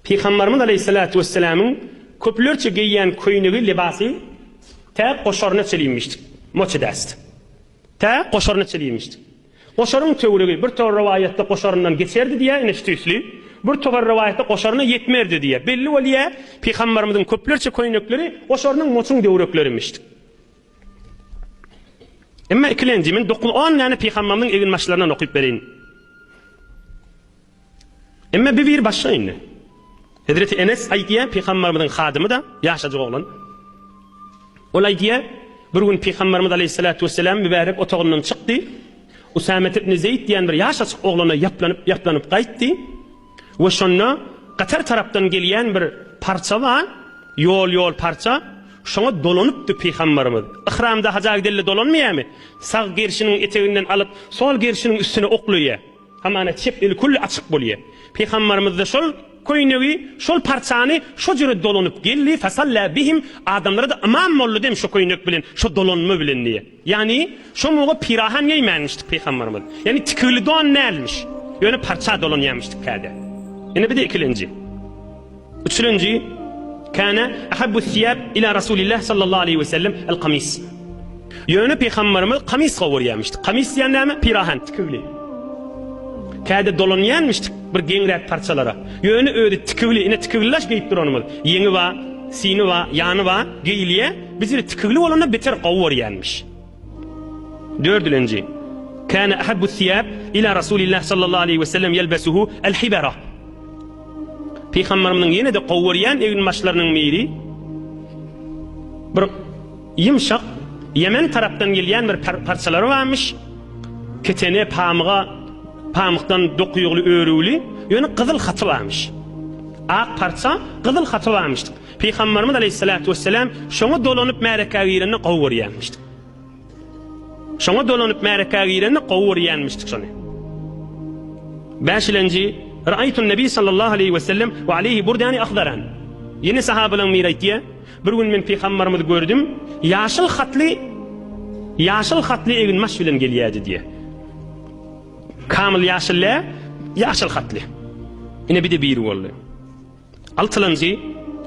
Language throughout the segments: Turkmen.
Pygambarymyz aleýhissalatu wessalamyň köplerçe geýýän köýnegi, lybasy tä goşaryna çenli iýmişdik. Moçedäst. Tä goşaryna çenli iýmişdik. Goşaryň töweregi, bir topar rowaýatda goşaryndan geçerdi diýýär, ine şu tüýsli. Bir topar rowaýatda goşaryna ýetmerdi diýýär. Belli bolýar, Pygambarymyzyň köplerçe köýnekleri goşarynyň moçuň döwrekleri imişdik. Emma ikilenji, men dokuz-on däne Pygambarymyzyň eginbaşlaryndan okyp bereýin. Emma bir biri başga indi. Hezreti Enes aýdýar, Pygambarymyzyň hadymy-da, ýaşajyk oglan. Ol aýdýar, bir gün Pygambarymyz aleýhissalatu wesselam mübärek otagyndan çykdy. Usamet ibn Zeýd diýen bir ýaşajyk oglana ýaplanyp, ýaplanyp gaýtdy. We şonda Katar tarapdan gelýän bir parça bar, ýol-ýol parça, şoňa dolanypdy Pygambarymyz. Yhramda haja gidende dolanmaýarmy? Sag gerşiniň eteginden alyp, sol gerşiniň üstüne oklaýar. Hamana çep eli külli açyk bolýar. Pygambarymyzda şol köýnegi, şol parçany şo jüre dolanyp geldi, fesalla bihim, adamlara-da ymam boldy dem şo köýnek bilen, şo dolanma bilen diýýär. Ýagny, şo muga pirahan geýmänmişdik pygambarymyz. Ýagny tikigli don dälmiş. Ýöne parça dolanýarmyşdyk käde. Ine bir-de ikilenji. Üçülenji, Kana ahabbu thiyab ila Rasulillah sallallahu aleýhi we sellem el-kamis. Ýöne pygamberimiz kamis gowy görýärmişdi. Kamis diýen näme? Pirahan, tikigli. Käde dolanýarmyşdyk bir geňräk parçalara. Ýöne özi tikigli, ine tikigli laş geýip duranymyz. Ýeňi bar, syny bar, ýany bar, geýilýär. Bizde tikigli bolanda beter gowy görýärmiş. Dördülenji, Kana ahabbu thiyab ila Rasulillah sallallahu aleýhi we sellem ýelbesuhu el-hibara. Pygamberimiziň ýene-de gowy görýän eginbaşlarynyň biri bir ýumşak Ýemen tarapdan gelýän bir parçalary barmyş. Ketene, pamyga, pamykdan dokýugly, örüwli, ýöne gyzyl haty barmyş. Ak parça, gyzyl haty barmyş. Pygamberimiz aleýhissalatu wesselam şoňa dolanyp märekä girende gowy görýärmiş. Şoňa dolanyp märekä girende gowy görýänmişdik şony. Bäşilenji, Ra'aytun Nebi sallallahu aleýhi we sellem we aleýhi burdani ahdaran. Ýene sahabalaryň biri aýtýar, Bir gün men pygambarymyzy gördüm, ýaşyl hatly ýaşyl hatly eginbaş bilen gelýärdi diýýär. Kamyl ýaşyl däl, ýaşyl hatly. Ine bir-de biri boldy. Altylanjy,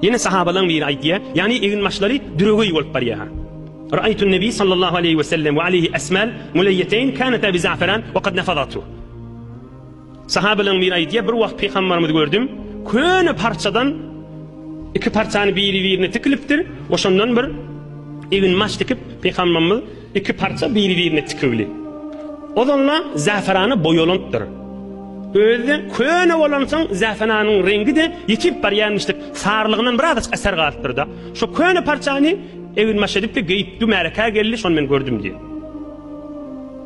ýene sahabalaryň biri aýdýar, ýagny eginbaşlary düregeý bolup barýar. Ra'aytun Nebi sallallahu aleýhi we sellem we aleýhi esmal muleýýeteýn kanata bi za'feran we kad nefazatu. Sahabalaryň biri aýdýar, bir wagt pygambarymyzy gördüm, köne parçadan iki parçany biri-birine tikilipdir we şondan bir eginbaş tikip pygambarymyz iki parça biri-birine tikigli. Ozalda zäferana boýalanypdyr. Özi-de köne bolansoň zäferanyň reňgi-de ýitip barýarmyşdyk. Sarylygyndan birazajyk eser galypdyr-da. Şo köne parçany eginbaş edip-de geýipdi, märekä geldi, şony men gördüm diýýär.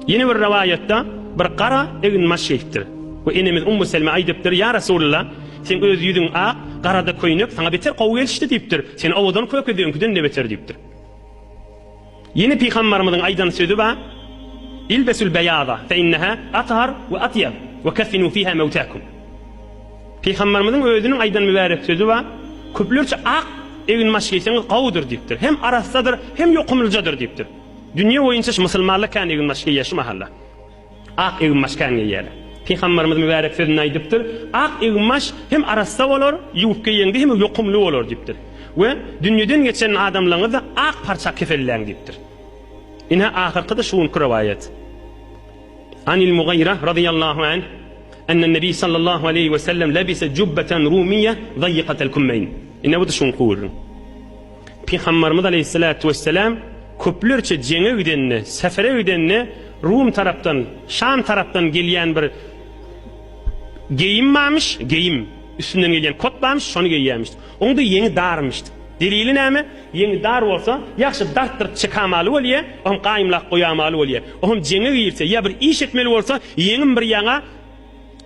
Ýene bir rowaýatda bir gara eginbaş geýipdir we enemiz Ummu Selme aýdypdyr, Ýa Resulallah, seň öz ýüzüň ak, gara-da köýnek saňa beter gowy gelişdi diýipdir. Seni owadan kökedi öňküden-de beter diýipdir. Ýene Pygambarymyzyň aýdan sözi bar, Ilbesul beýaza fe inneha athar we atýab we keffinu fiha mewtäkum. Pygambarymyzyň özüniň aýdan mübärek sözi bar, Köplerçe ak eginbaş geýseňiz gowudyr diýipdir. Hem arassadyr, hem ýokumlyjadyr diýipdir. Dünýe boýunça şu musulmanlar kän eginbaş geýýär şu mahalda. Ak eginbaş kän geýýärler. Pygambarymyz mübärek sözünde aýdypdyr, Ak eginbaş hem arassa bolar, ýuwup geýeňde hem ýokumly bolar diýipdir. We dünýeden geçen adamlaryňyzy ak parça kefelläň diýipdir. Ine ahyrky-da şu günki rowaýat. Anil Mugaýra razyýallahu anh, Ennen Nebi sallallahu aleýhi we sellem lebise jubbeten rumiýe zaýykatel kummeýn. Ine bu-da şu günki gürrüň. Pygambarymyz aleýhissalatu wesselam köplerçe jeňe gidende, sefere gidende Rum tarapdan, Şam tarapdan gelýän bir geýim barmyş, geýim, üstünden gelýän kot barmyş, şony geýýärmiş. Oň-da ýeňi darmyş. Delili näme? Ýeňi dar bolsa, ýagşy dartdyryp çekamaly bolýar, oňam gaýymlap goýamaly bolýar. Oňam jeňe girse ýa bir iş etmeli bolsa, ýeňim bir ýaňa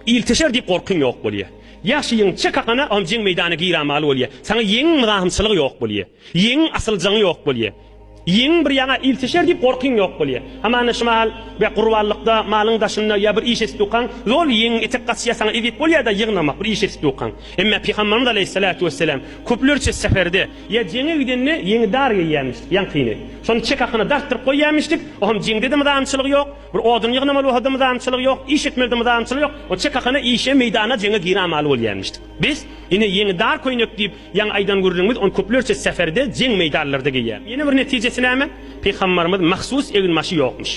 ilteşer diýip gorkyň ýok bolýar. Ýagşy ýeň çek akana oňam jeň meýdana giramaly bolýar. Saňa ýeňiň myzahymçylygy ýok bolýar. Ýeňiň asyljaňy ýok bolýar. Ýeňiň bir ýaňa ilteşer diýip gorkyň ýok bolýar. Hamana şu mahal be gurbanlykda malyň daşynda ýa bir iş edip durkaň, zol ýeňiň etek gaçýar saňa ezýet bolýar-da ýygnamak bir iş edip durkaň. Emma Pygamberimiz aleýhissalatu wesselam köplerçe seferde ýa jeňe gidende ýeňi dar geýýärmişdik, ýaňkyny. Şony çek akyna dartdyryp goýýarmyşdyk, oňam jeňde-de myzamçylygy ýok. Bir odun ýygnamaly bolsa-da myzamçylygy ýok, iş etmeli-de myzamçylygy ýok. O çekahana işe, meýdana, jeňe giramaly bolýarmyşdyk. Biz, ine, ýeňi dar köýnek diýip, ýaňy aýdan gürrüňimiz, ony köplerçe seferde, jeň meýdanlarda geýýär. Ýene bir netijesi näme? Pygambarymyz mahsus eginbaşy ýokmuş.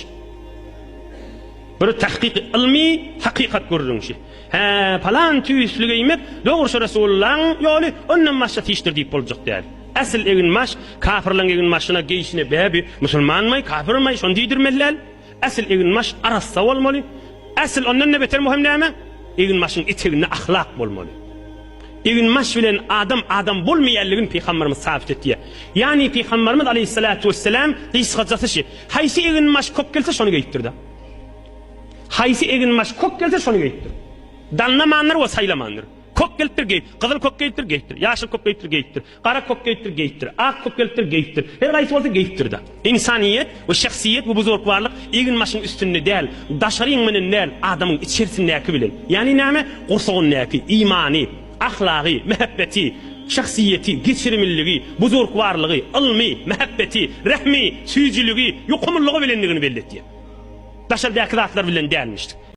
Bir tahkyk ylmy hakykat gürrüňşi. Hä, palan tüýsli geýmek dogrusu Resulullahyň ýoly, ondan başgasy hiçdir diýip boljak däl. Äsl eginbaş, kafirleň eginbaşyna geýşine bä bi musulmanmaý, kafirmaý şony diýdirmeli däl. Äsl eginbaş arassa bolmaly. Äsl ondan-da beter möhüm näme? Eginbaşyň eteginde ahlak bolmaly. Eginbaş bilen adam adam bolmaýanlygyny Pygamberimiz sabit etýär. Ýagny Pygamberimiz aleýhissalatu wesselam gysgajasy şi, haýsy eginbaş köp gelse şony geýipdir-de. Haýsy eginbaş kök gelse şony geýipdir. Dannamandyr we saýlamandyr. Kök gelipdir geýip, gyzyl kök gelipdir geýipdir, ýaşyl kök gelipdir geýipdir, gara kök gelipdir geýipdir, ak kök gelipdir geýipdir. Her haýsy bolsa geýipdir-de. Ynsanyýet we şahsyýet we buzurgwarlyk eginbaşyň üstünde däl, daşaryň bilen däl, adamyň içerisindäki bilen. Ýagny näme? Gursagyndaky imany, ahlagy, mähebbeti, şahsyýeti, geçirimliligi, buzurgwarlygy, ylmy, mähebbeti, rehmi, süýjüligi, ýokumlylygy bilendigini belli etýär. Daşardaky zatlar bilen dälmişdik.